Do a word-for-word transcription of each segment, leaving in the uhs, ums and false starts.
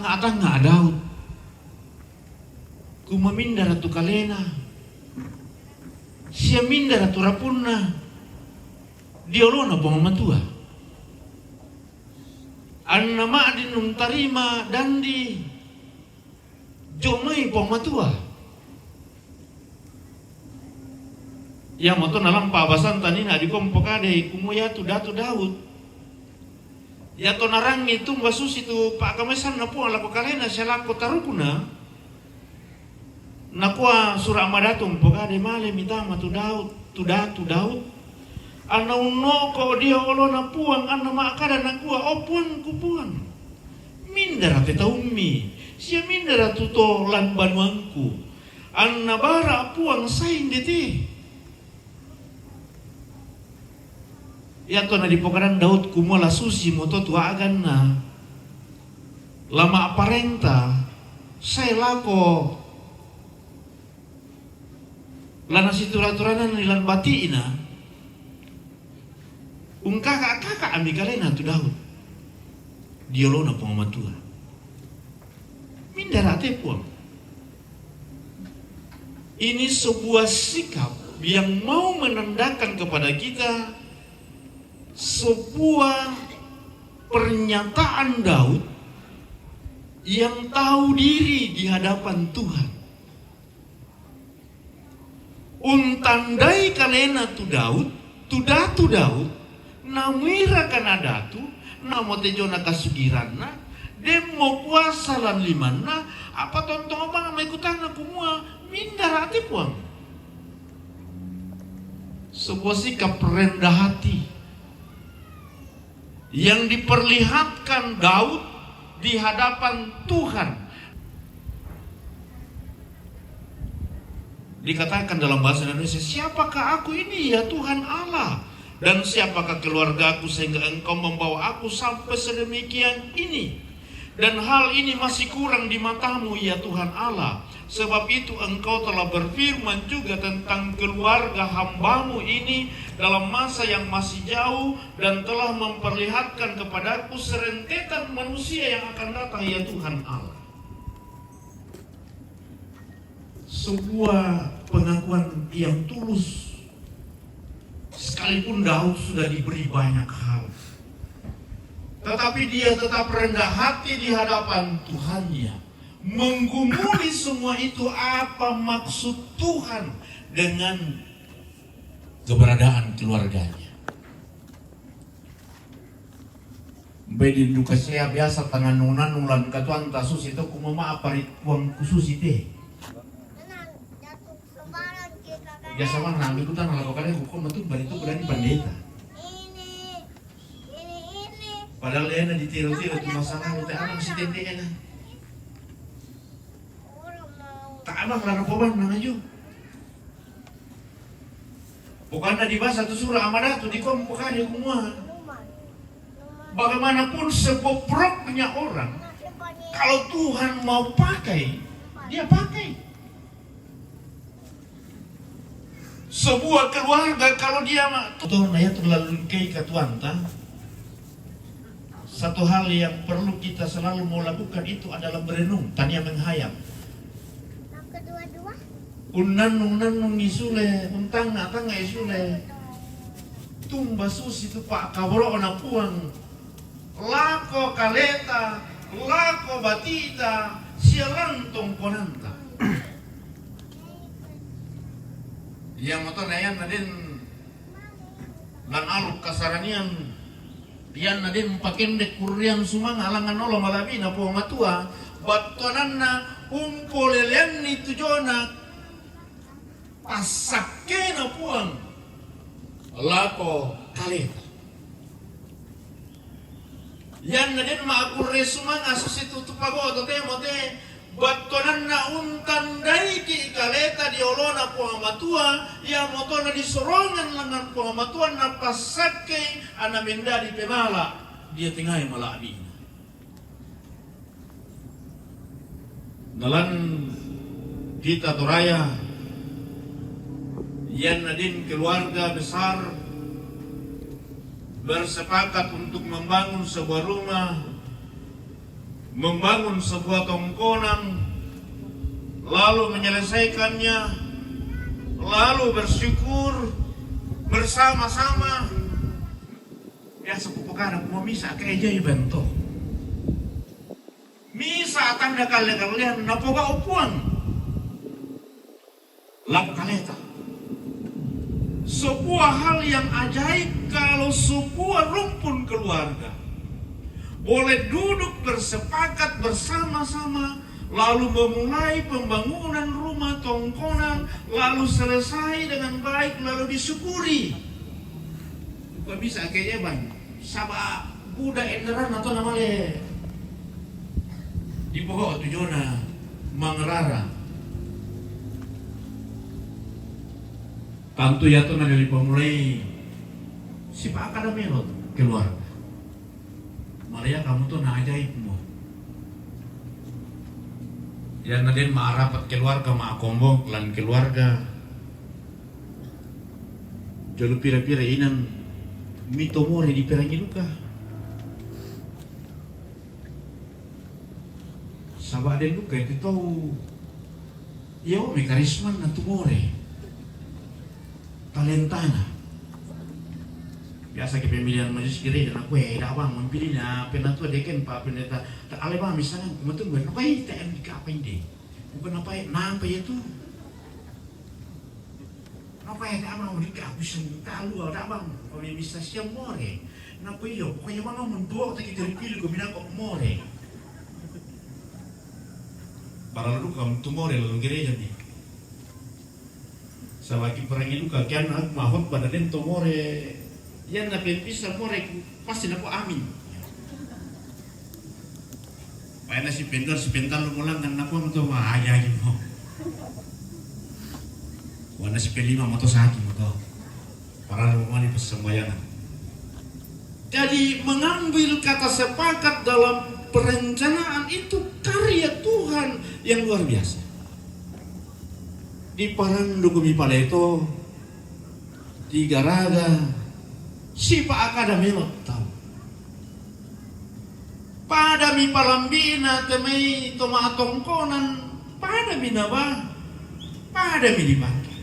Atangnga Daud, kumua mindara tu kalena, sia mindara tu rapunna di olona Puang Matua. Anna ma'din untarima dandi jo mai Puang Matua. Iamoto nalampa abasanta nina dikua mpokadai kumua iatu Datu Daud. Iato narangi tumba susi tu pa'kamaisanna Puang lako kalena sia lako tarukna. Nakua sura' madatu mpokadai, male mitama tu Daud, tu Datu Daud. Anna unnoko dio olona Puang, anna ma'kada nakua, O Puangku Puang, mindara te taummi, sia mindara tu to lan banuangku? Anna bara Puang sae inde te. Iato nadipokadan Daud kumua la susi moto tu a'ganna, la ma'parenta sae lako la nasitura-turananni lan bati'na, ungkaka-kaka'mi kalena tu Daud di olona Puang Matua. Mindara te Puang. Ini sebuah sikap yang mau menandakan kepada kita sebuah pernyataan Daud yang tahu diri di hadapan Tuhan. Untandai kalena tu Daud, tu Datu Daud, namuiraka na datu, namo te jona kasugiranna, demmo kuasa lan limanna, apa tontong bang mai kutana kumua, mindara te Puang. Sebuah sikap rendah hati yang diperlihatkan Daud di hadapan Tuhan. Dikatakan dalam bahasa Indonesia, "Siapakah aku ini, ya Tuhan Allah? Dan siapakah keluargaku sehingga Engkau membawa aku sampai sedemikian ini? Dan hal ini masih kurang di matamu, ya Tuhan Allah. Sebab itu Engkau telah berfirman juga tentang keluarga hambamu ini dalam masa yang masih jauh dan telah memperlihatkan kepadaku serentetan manusia yang akan datang, ya Tuhan Allah." Sebuah pengakuan yang tulus, sekalipun Daud sudah diberi banyak hal, tetapi dia tetap rendah hati di hadapan Tuhannya, menggumuli semua itu, apa maksud Tuhan dengan keberadaan keluarganya. Mbe di duka sea biasa tangannu-ngannu lan katuanta susi to, kumama apa ri Puangku susi te. Biasa mana ambil kutana lako kalian, kuko matu bari tu kudani pandeta. Padahal ena ditiro-tiro tu masalah te, anak si tende ena. Tak abang lana poban nang aju. Bukanna di bahasa tu sura' Amadatu di kom pokari kumua. Bagaimanapun sebobroknya orang, kalau Tuhan mau pakai, dia pakai. Sebuah keluarga kalau dia ma-, tuh na ya terlalu kei katuanta. Satu hal yang perlu kita selalu mau lakukan itu adalah merenung, tania menghayal. Unnannung-nannungi sule, untangnga-tangngai sule. Tumba susi tu pa'kaboro'na Puang lako kaleta, lako batita, sia lan tongkonanta. Iamoto na ianna den lan aluk kasaranian, ianna den mpakendek kurriang sumanga' langngan olo mala'bi'na Puang Matua, battuananna umpoleleanni tu jona passakkena Puang lako kaleta. Ianna den ma'kurre sumanga' susitu tu pagoto temo te, battuananna untandaiki' kaleta di olona Puang Matua, iamoto na disorongan langngan Puang Matua, napassakkei anna mendadi pemala' dia tengae mala'bi'na. Nalan kita Toraya, ianna din keluarga besar bersepakat untuk membangun sebuah rumah, Membangun sebuah tongkonan, lalu menyelesaikannya, lalu bersyukur bersama-sama. Biasa pupukana kuma misa keajaiban to. Misa tanda kalle-kallean napoga upuan. Laku kaleta. Sebuah hal yang ajaib kalau sebuah rumpun keluarga boleh duduk bersepakat bersama-sama, lalu memulai pembangunan rumah tongkonan, lalu selesai dengan baik, lalu disyukuri. Bukan bisa kayaknya bang. Saba buda enderan atau namale di poho tujona mangerara. Tantu ya to na dari pemulai si pakada melo keluar. Maria kamu to na ajaib mo. Ya na den ma rapat keluarga, ma kombong lan keluarga. Jolo pira-pira inan mi to more di perangi duka. Saba den duka itu tau. Ia o me karisma na tu more. Talentana. Biasa ke pemilihan majelis gereja na kue da bang mempilihnya penatua deken pa pendeta. Tak ale bang misalnya kuma tunggu na kue tak yang di kapa inde. Bukan apa ya nampa ya tu. Apa ya tak mau di kapa sing talu ada bang. Kami bisa siam more. Na kue yo kue bang mentua tak kita pilih kau mina kok more. Para lu kamu tu more lalu gereja ni. Saba ki perangi duka kian aku mahot pada den to more. Yan na pempisa more ku pasti na ko amin. Paena si pendar si pendar lu mulang kan na ko to ma aja aja mo. Wana si pelima mo to saki mo to. Para lu mani persembayangan. Jadi mengambil kata sepakat dalam perencanaan itu karya Tuhan yang luar biasa. Di parandu kumi paleto, di garaga, si pa akada melot tau. Pada mi palambina temai toma tongkonan, pada mi naba, pada mi dipake.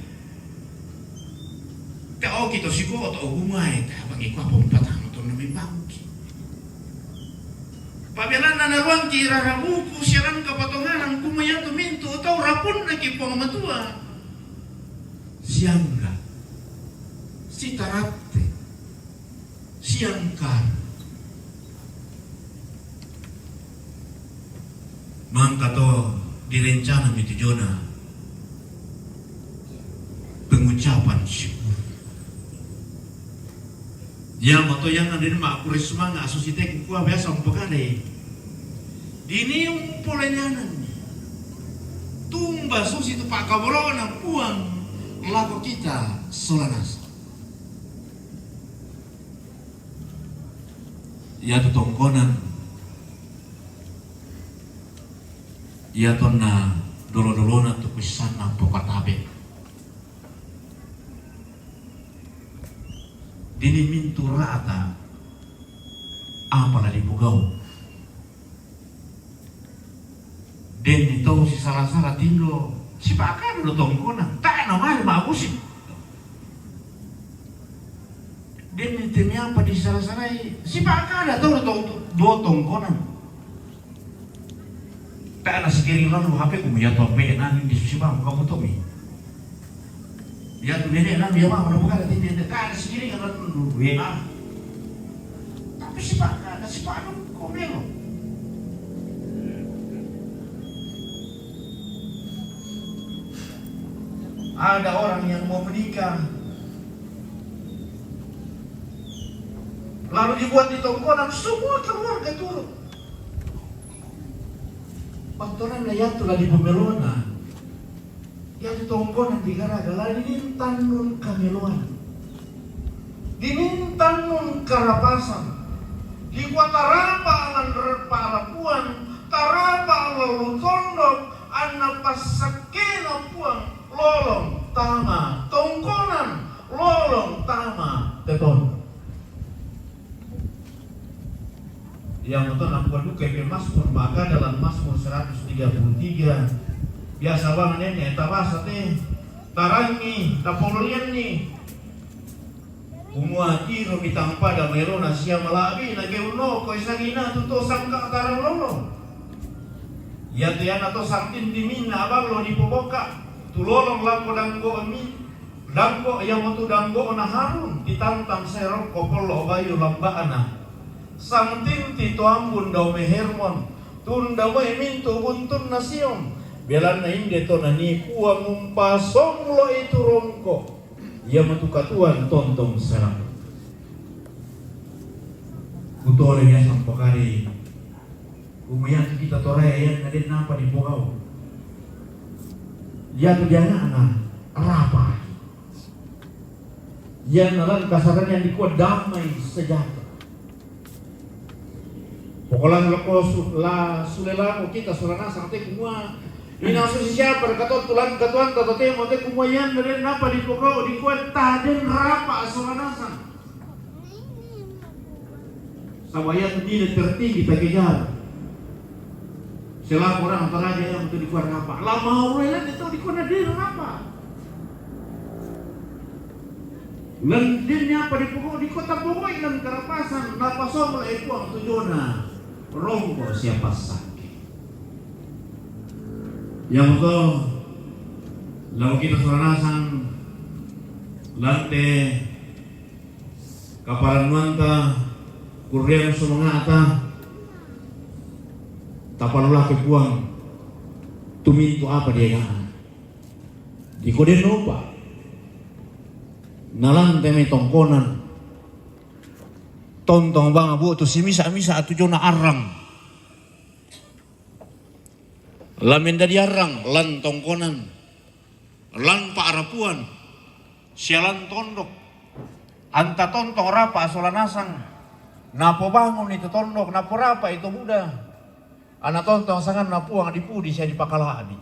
Ka oki to siko to ogumae ka bagi ko apa umpatang to na membanguki. Pabelanna na ruangki rara buku siaran kapatonganan kumaya to mintu tau rapun na ki Puang Matua. Siangga. Sitarapte. Siangkar. Mangka to direncana mi tujona pengucapan syukur. Ya mato yang ada ma kure sumanga asusite kukua biasa umpakade. Dini umpolenyanan ni. Tumba susi tu pakaborona puang lako kita solanasa. Ia tu tongkonan. Ia tonna dolo-dolona tu kuissanna pokatabe. Dini mintu rata apala dipugau. Denni tau sisala-sala tindo sipakana do tongkona tae na mari mabusi. Denni temi apa disala-salai sipakana tau do tongkona. Tae na sikiring lalu H P ku ya to H P nani di susi bang kamu to mi. Ya tu nenek nami ya mama na bukan tini nenek tae na sikiring lalu W A. Tapi sipakana sipakana ko melo. Ada orang yang mau menikah lalu dibuat di tongkonan semua keluarga turun. Pantoran na yatu la di pemelona. Yatu tongkonan di garaga la dinin tannun kameloan. Dinin tannun karapasan. Di kua tarapa lan palapuan, tarapa lalu tondok, anna passakkena Puang lolong tama tongkonan, lolong tama te tondok. Di Yang betul nampak duka pe Mazmur maka dalam Mazmur seratus tiga puluh tiga. Biasa bang nene tabasa te, tarangi, tapololianni. Kumua tiro mitampada maelona sia mala'bi na geunoko isagina tu to sangka tarang lolo. Ia te ana to santinti minna aballo dipoboka, tulolong lako danggo mi, danggo iamotu danggo na Harun, titantang sai rokko pollo bayu lamba'na. Santinti to ambun dao mai Hermon, tunda moi mintu buntunna Sion, belanna inde to nani Puang umpasonglo itu rongko. Ia matu katuan tontong serang. Kutole biasa mpakari. Kumua iatu kita torae ianna den napa dipogau. Iatu diana'na rapa. Ianna lan kasarana yang dikua damai sejahtera. Pokolan lako su-, la sule lako kita sola nasang te kumua. Ina susi siapa de kato tulan katuanta totemo te kumua ianna den napa dipogau dikua taden rapa sola nasang. Saba iatu nilai tertinggi takejar. Selaku orang toraja yang tu dikua rapa. La mau rela itu dikua na den rapa. Lan den napa dipogau dikua tapogau ilan karapasan, napasonglo e Puang tu jona rongko sia passakke. Iamoto lao kita sola nasang lan te kaparannuanta, kurreang sumanga'ta, tapalolake Puang tu mintu apa diegana. Dikua den upa. Na lan te mai tongkonan. Tontong bang abu tu simisa-misa atu jona arrang. La mendadi arrang lan tongkonan, lan pa'rapuan, sia lan tondok. Anta tontong rapa sola nasang. Napobanguni to tondok, naporapa i to buda. Ana tontong sanganna Puang dipudi sia dipakala'bi.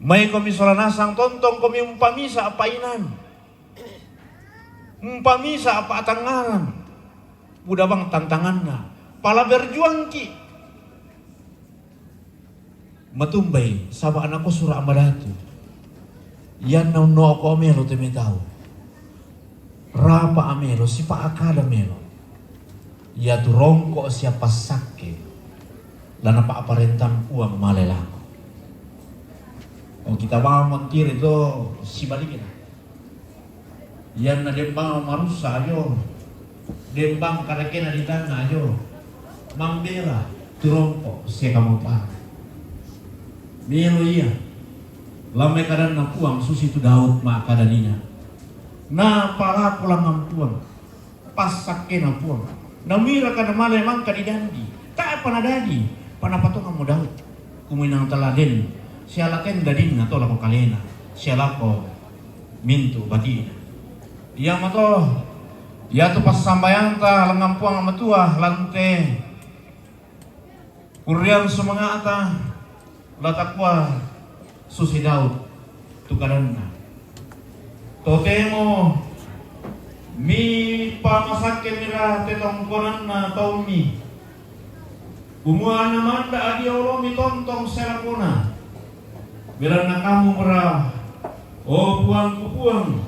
Maikomi sola nasang tontongkomi umpamisa painan. Umpamisa pa'tangngaran. Buda bang tantanganna. Pala berjuangki. Matumbai, saba nakua sura madatu. Ianna unnoko melo te mai tau. Rapa melo, sipa'kada melo. Iatu rongko sia passakke. La napa'parentan Puang male lako. O kita bang mentiri to sibalikna. Ianna den bang marussa ajo, den bang kadakena ditanna ajo, mambela tu rongko sia kamupa. Melo ia, la mai kadanna Puang susi tu Daud ma'kada nina. Napalaku langngan Puang, passakkena Puang. Namiraka namale mangka didandi, tae'pa nadadi, panapatonganmo Daud. Kuminang tala den, sia la tenda dinna to lako kalena, sia lako mintu batina. Iamoto, iatu passambayanta langngan Puang Matua, lan te kurreang sumanga'ta, la takua susi Daud tu kadanna. Totemo mipamasakkemira te tongkonanna taummi. Kumua namanda adia olomi tontong selapona. Belanna kamumura, o Puangku Puang,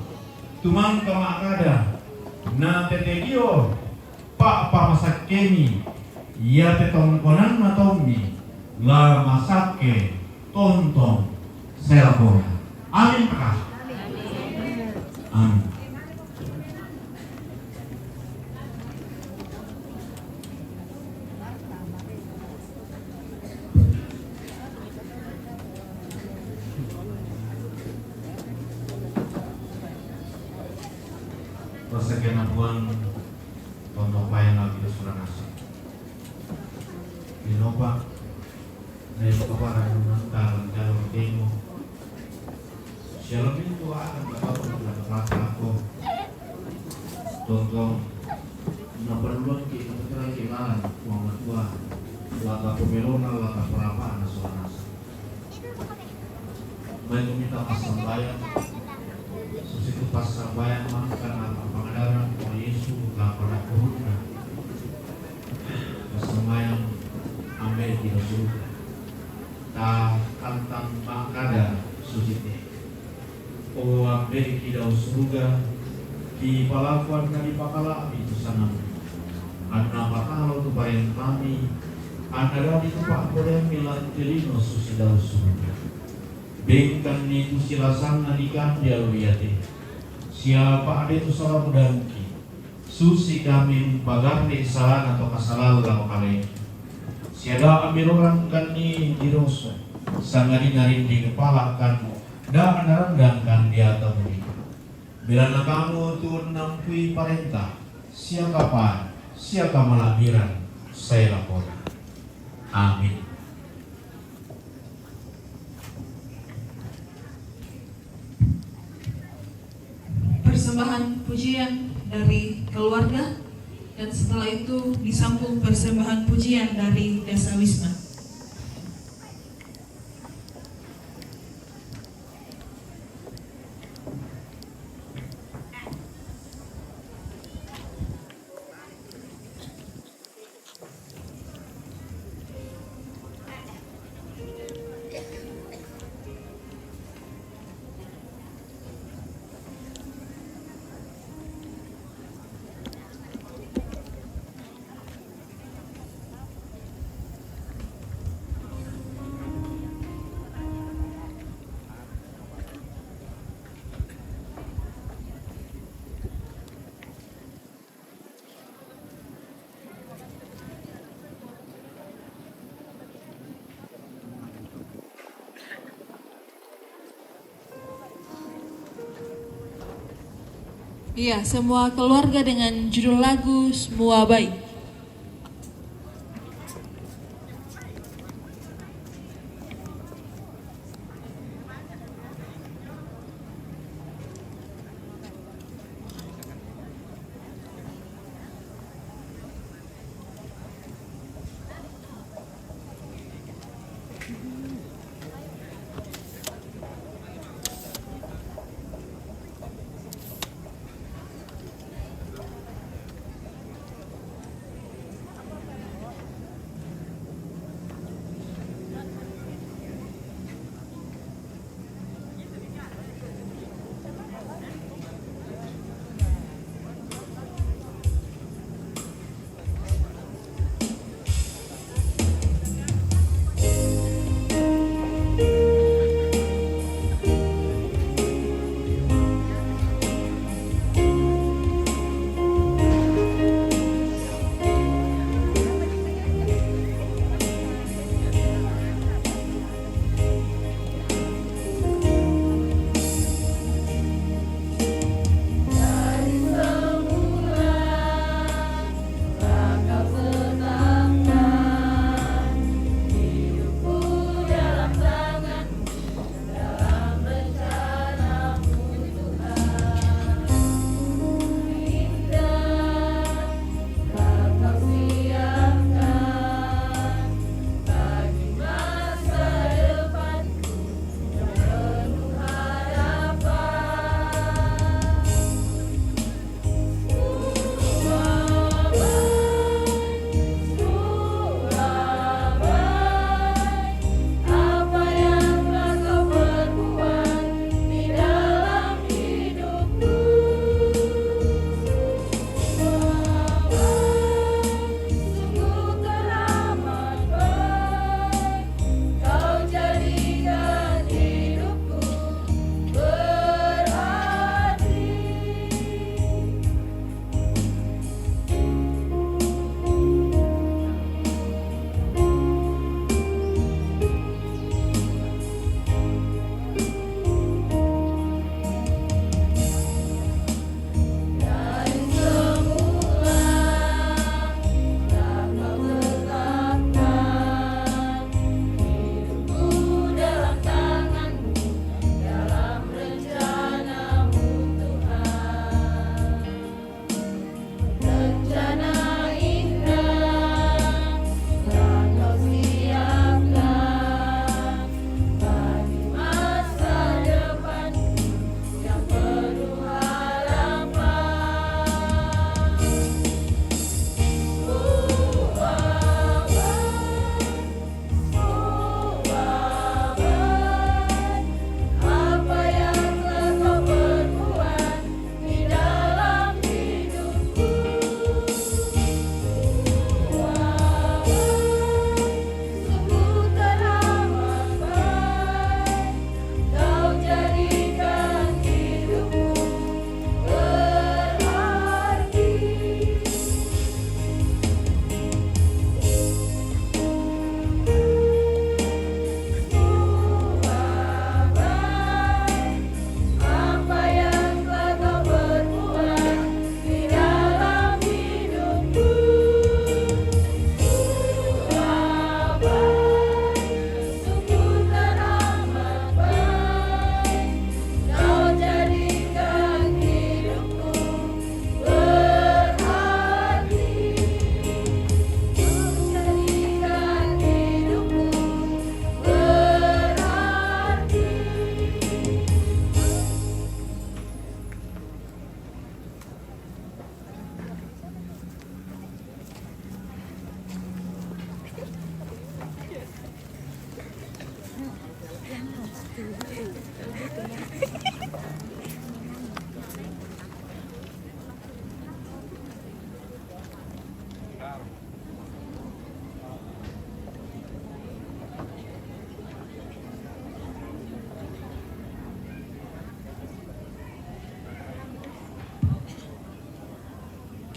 tumangka ma'kada, na tete dio pa'pamasakkemi, iate tongkonanna taummi, la masakke tontong selapona. Amin ka? Amin. Passakkena Puang, tontong paena lagi suranasa. Dinopa, na ipakaparannuanta lan jalo temo. Siala mintu akan dapat dilakukan aku. Tontong, naparelluangki, napaterangki lalang Puang Matua, lata pamelona, lata parapana sola nasang. Maikomi tapassambayang, susitu passambayang mangkana pangadarang Puang Yesu, lata parapana. Takkantang makkada, sucite. O Ambe'ki dao suruga, kipalakuan na dipakala'bi tu sangammu, anna patalo tu parentami, anna dadi tu pa'kodeammi lan te lino susi dao suruga. Bengkanni tu silasanna dikande allo iate, sia pa'de tu sala mudangki, susi kami umpagarre' salana to kasalang lako kaleki. Sia da' ambirorangkanni diroso, sangadinna rinding pala'kan, da' narandangkan deata muli. Belanna kamu tu unnampui parenta, sia kapang, sia kamala'biran sae lakona. Amin. Persembahan pujian dari keluarga, dan setelah itu disambung persembahan pujian dari Dasa Wisma. Iya, semua keluarga dengan judul lagu Semua Baik.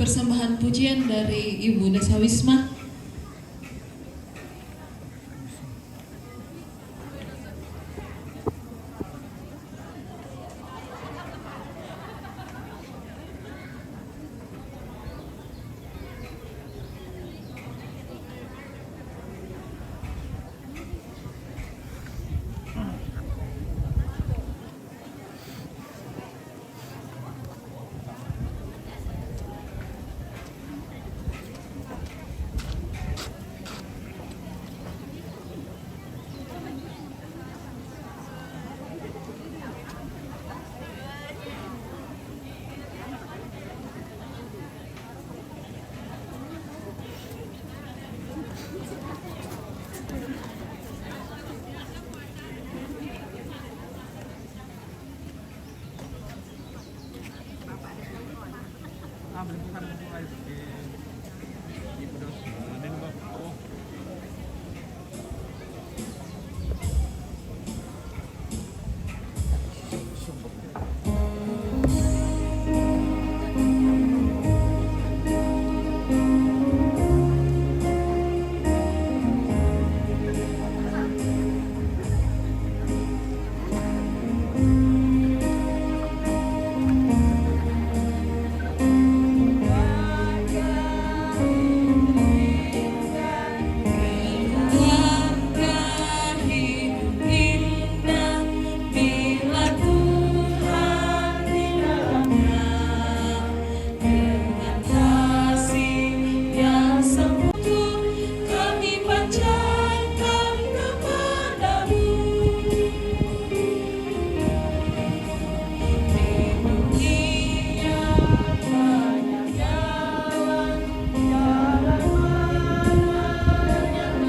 Persembahan pujian dari Ibu Desa Wisma. Dengan kasih yang sempurna kami panjatkan kepadamu. Di dunia banyak jalan, jalan mana yang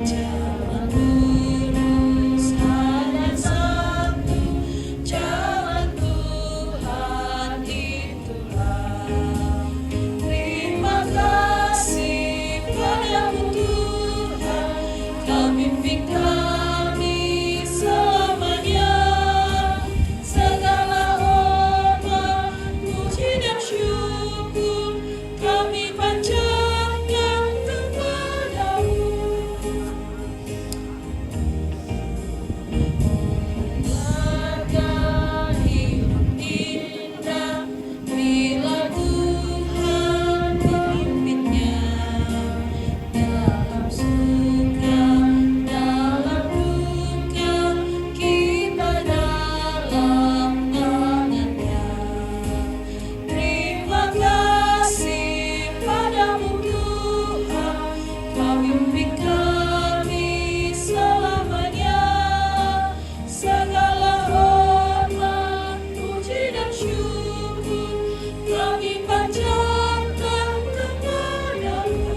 jalan lurus hanya satu, jalan Tuhan itulah. Terima kasih padamu Tuhan, kau pimpin kami selamanya. Segala hormat, puji dan syukur kami panjatkan kepadamu. Warga hidup indah bila Tuhan memimpinnya. Dalam suka, dalam duka, kita dalam tangannya. Terima kasih padamu Tuhan, kau pimpin kami selamanya. Segala hormat, puji dan syukur kami panjatkan kepadamu.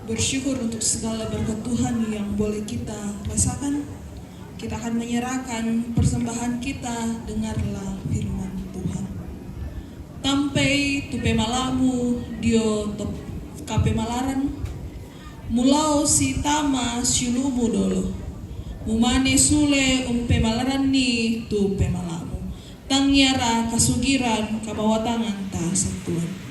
Bersyukur untuk segala berkat Tuhan yang boleh kita rasakan. Kita akan menyerahkan persembahan kita, dengarlah firman Tuhan. Tampei tu pemalamu dio top kapemalaran, mulao si tama siulumu dolo, mumane sule umpemalaran ni tu pemalamu. Tangiara kasugiran kamawatangan ta satuan.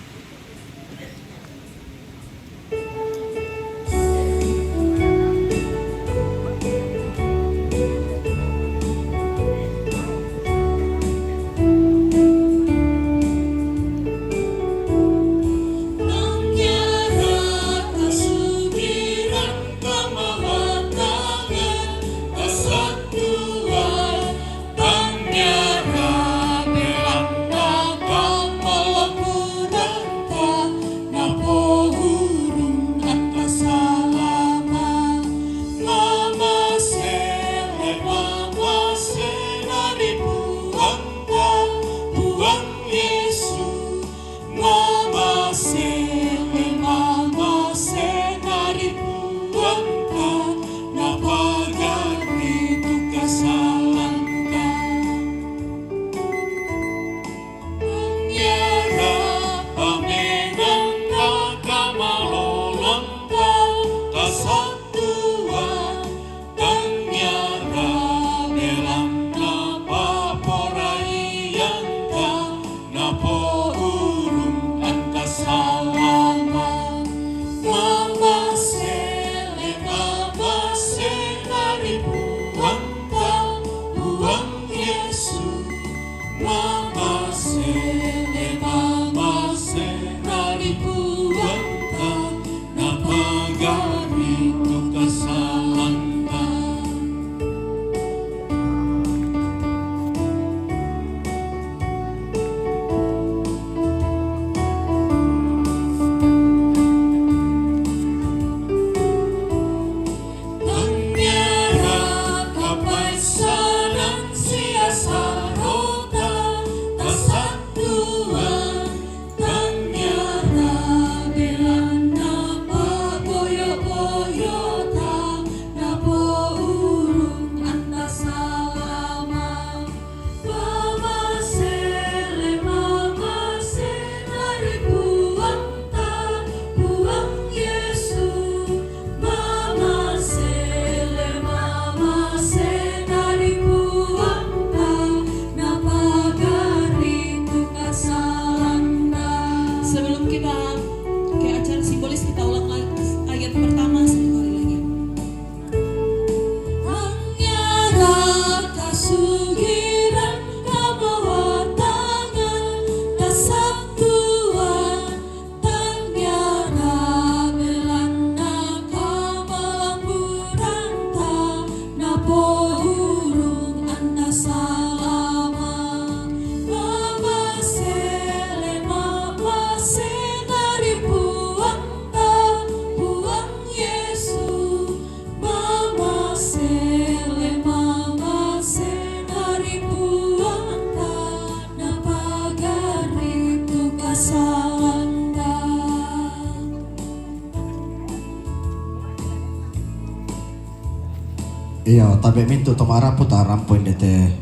Iyo, tabe' mintu' to ma'rapu, ta' rampo inde te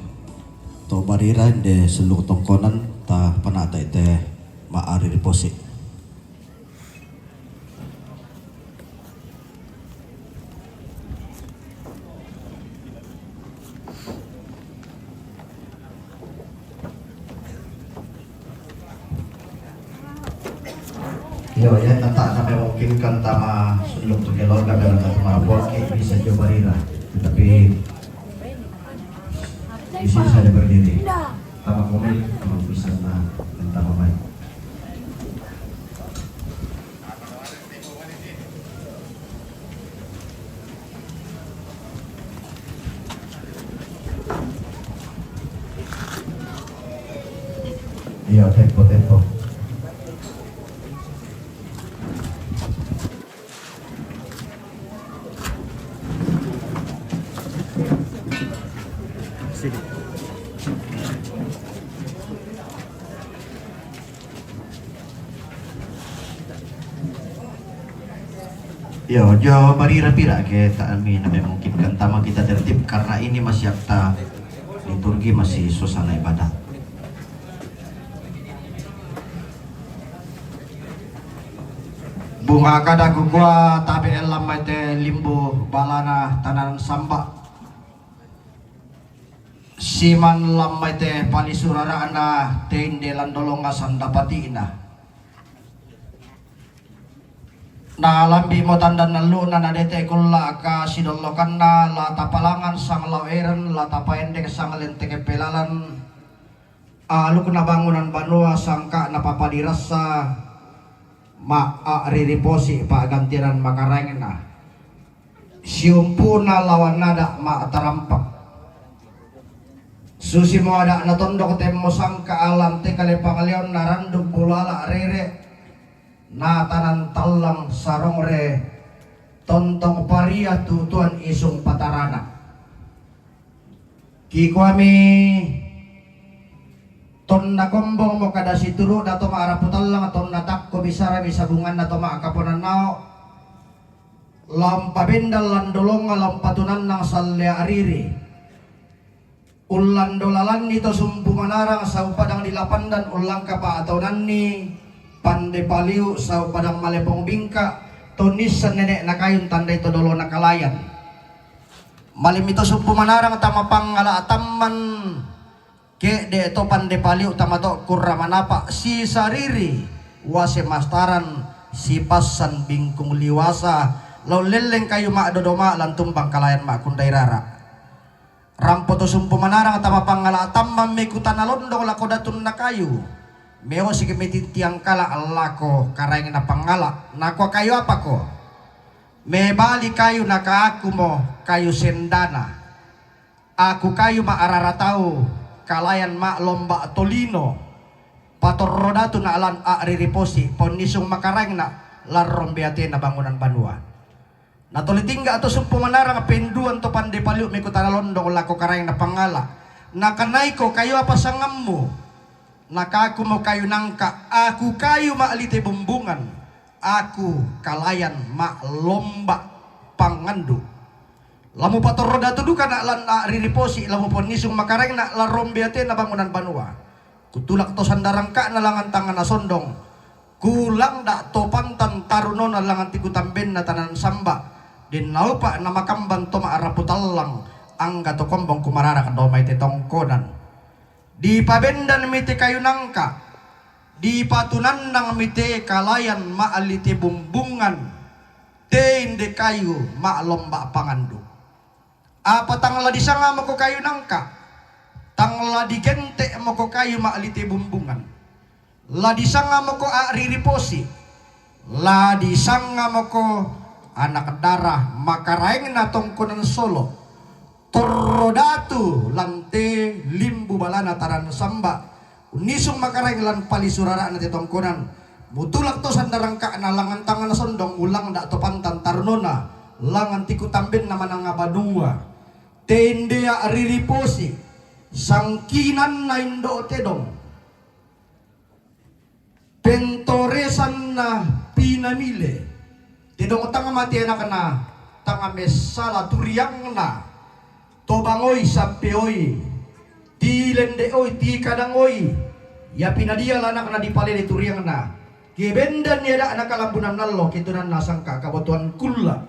to barira, inde selluk tongkonan, ta' panata' te ma'ari riposi'. Iyo, ya, ta' na memungkinkan tama selluk tu keluarga dalam satu marabuat ke bisa jo barira. Tetapi di sini saya berdiri. Tama komit, kalau bisa na, tama mai. Iyo, tempo, tempo. Sige. Iyo, jo barira pira ke ta' mi na memungkinkan tama kita tertib karena ini masih akta liturgi, masih suasana ibadah. Bunga kada kukua tabe' lamma te limbu balana tanan samba'. Siman lamma te palisu rara'na te inde landolonga sandapati'na. Na lambi' mo tandan allu'na na dete kulla' ka sidollokanna, la tapalangan sang lao eren, la tapaendek sang lenteke pelalan, alukna bangunan banua sangka' napapadirassa, ma' a'ririposi' pa'gantianan makaraengna. Siumpu'na lawan ada' ma'tarampak. Susi mo ada' natondok temmo sangka' alan te kale pangaleon na randuk bulala' rere', na tanan tallang sarongre tontong paria tutuan isung patarana. Kikuami tonna kombong mo kada situru'na to ma'rapu tallang, tonna takko bisara mi sabunganna to ma'kaponan nao', lampa bendal landolonga, lampa tunannang sallea riri. Ullandolalanni to sumpu manarang sau padang di Lapandan, ullangka pa'ataunanni pande paliu' sau padang malepong bingka', to nissan nene'na kayun tandai to dolona kalayan. Malimmi to sumpu manarang tama pangngala' tamman, ke'de' to pande paliu' tama to kurra manapa', sisariri uase mastaran, sipassan bingkung liwasa, lao lelleng kayu ma'dodoma' lan tumbang kalayan ma'kundai rara'. Rampo to sumpu manarang tama pangngala' tamman mi kutana londong lako datunna kayu. Meosik mi tintiang kala' lako karaengna pangngala'. Nakua, "Kayu apako?" Mebali kayu, nakaaku mo, "Kayu sendana." Aku kayu ma'arara tau, kalayan ma'lomba' tolino. Patorro datu na lan a'ririposi', ponnisung makaraengna lan rombe atena bangunan banua. Natoli tingga' to sumpu manarang penduan to pande paliu' mi kutana londong lako karaengna pangngala'. Nakanaiko, "Kayu apa sangammu?" Nakaaku mo, "Kayu nangka'." "Aku kayu ma'lite bumbungan, aku kalayan ma'lomba' pangandu'." Lamu patorro datu duka na lan a'ririposi', lamu ponnisung makaraengna lan rombe atena bangunan banua. Kutulak to sandarangka'na langan tangngana sondong, kulangda' to pantan tarunona langan tiku tambenna tanan samba', den naupa' na makamban to ma'rapu tallang, angga to kombong kumararak dao mai te tongkonan. Dipabendan mi te kayu nangka', dipatunannang mi te kalayan ma'lite bumbungan, te inde kayu ma'lomba' pangandu'. Apa tang la disanga moko kayu nangka'? Tang la digente' moko kayu ma'lite bumbungan? La disanga moko a'ririposi'? La disanga moko anak dara makaraengna tongkonan solo'? Torro datu lan te limbu balana taran samba', unnisung makaraeng lan palisu rara'na te tongkonan. Mutulak to sandarangka'na langan tangngana sondong, mulangda' to pantan tarunona langan tiku tambenna mananga banua. Te inde a'ririposi', sangkinanna indo' tedong, pentoresanna pinamile, tedong tang mate anakna, tang messala turiangna, Tobangoi, sampeoi, tilendeoi, tikadangoi, ia pinadia lanakna dipalele tu riangna. Kebendan ia dakna kalambunan allo, ketunanna sangka kabotoan kulla.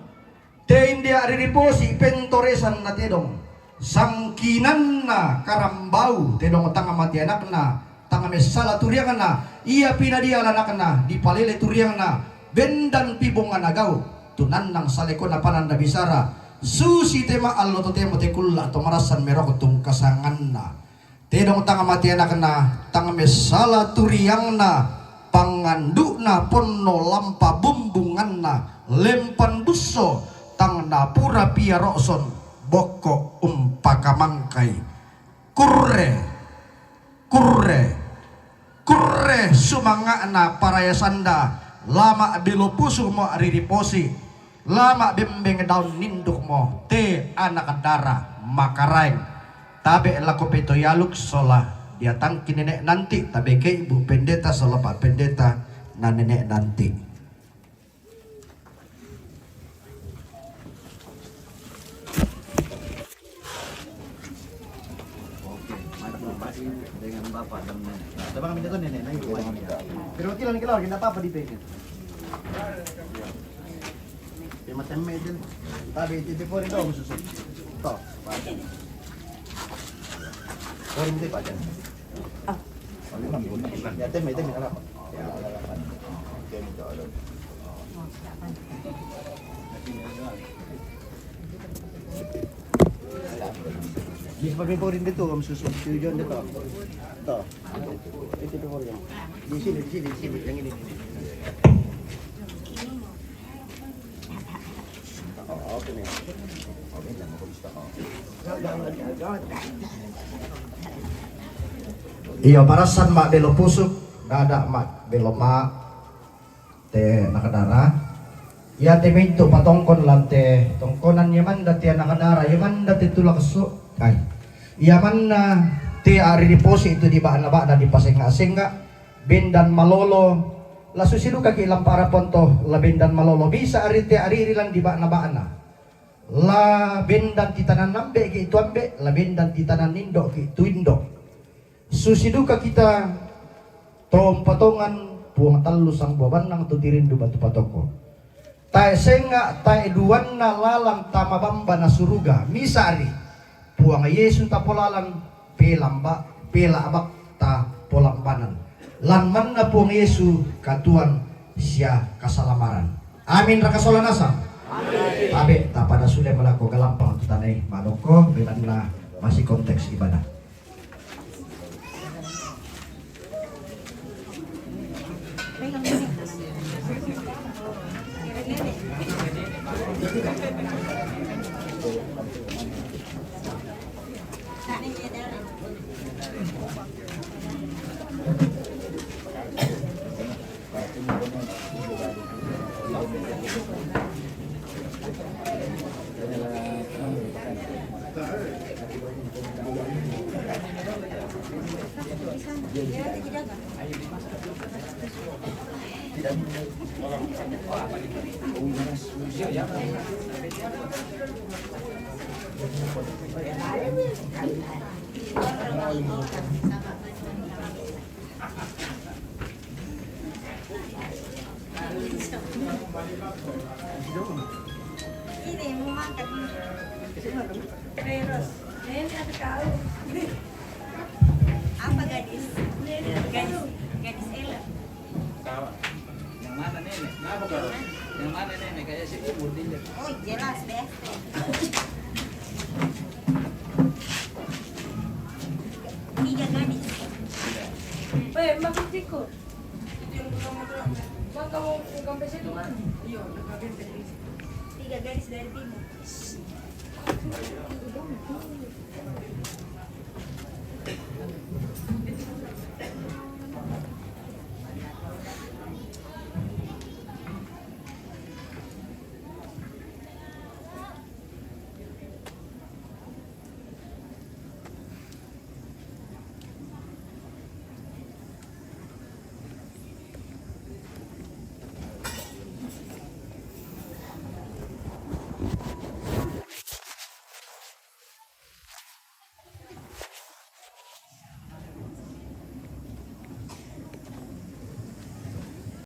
Te inde aririposi pentoresan na tedong, sangkinanna karambau, tedong tang mate anakna, tang messala tu riangna, ia pinadia lanakna dipalele tu riangna, bendan pi bongana gau, tu nannang salekona pananda bisara, susi tema allo totemo tekulla to marassan merok tungkasanganna. Tedong tang mate anakna, tang messala tu riangna, pangandukna ponno lampa bumbunganna, lempan busso, tang napura pia rokson, bokko umpakamangkai. Kurre, kurre, kurre sumanga'na parayasanda, lama belo pusukmo ririposi, lama bembeng daun nindukmo te anak dara Makaraeng. Tabe lako Peto Yaluk sola diatangki nenek nanti, tabe ke Ibu Pendeta sola Pak Pendeta na nenek nanti. Oke, maju, maju dengan Bapak dan Nenek. Nah, coba kami itu nenek, nah, itu wajibnya. Pero kilo ni kilo, kita apa di pengen? Dia macam meja. Tapi itu, itu porin dong, susu. Toh, pajan. Porin itu pajan. Ya, teme, teme, kenapa? Ya, kenapa? Oke, minta Allah. Di pagmipurin dito, ang susunod. Yun dito. Ito. Ito, ito po rin. Di sini, di sini, di sini. Yang ini, ini. Oo, okay na yan. Okay lang, kumusta ka? Iyo, parasan ma belo pusuk, dada ma belo ma te nakadara. Ia te mintu patongkon lan te tongkonan, ia manda te nakadara, ia manda te tulak su-, ai. Ia manna te aririposi tu di ba'na-ba'na dipasengga-sengga, bendan malolo, la susi duka ki lampa araponto, la bendan malolo, bisa ari te ariri lan di ba'na-ba'na. La bendan titanan ambe ki tu ambe, la bendan titanan indo ki tu indo. Susi duka kita to umpatongan Puang Tallu Sambua Bannang tu tirindu batu patoko. Tae sengga, tae duanna lalan tama bambana suruga, misari Puang Yesu tapolalan, pela amba, pela abak tapolambanan. Lan manna Puang Yesu katuoan sia kasalamaran. Amin raka sola nasang? Amin. Tabe, tapada sule malako galampang tu tanae, madokko, belanna masih konteks ibadah. Ini mau makan. Terus, ini ada kau. Apa gadis? Gadis, gadis Ella. Yang mana nenek? Kenapa kau? Yang mana nenek? Kayak si umur dia. Oh, jelas deh. Tiga gadis. Weh, makan tikus. Itu yang pertama tuh. Bang, kamu bukan P C itu kan? Iya, bukan P C. Tiga gadis dari timur.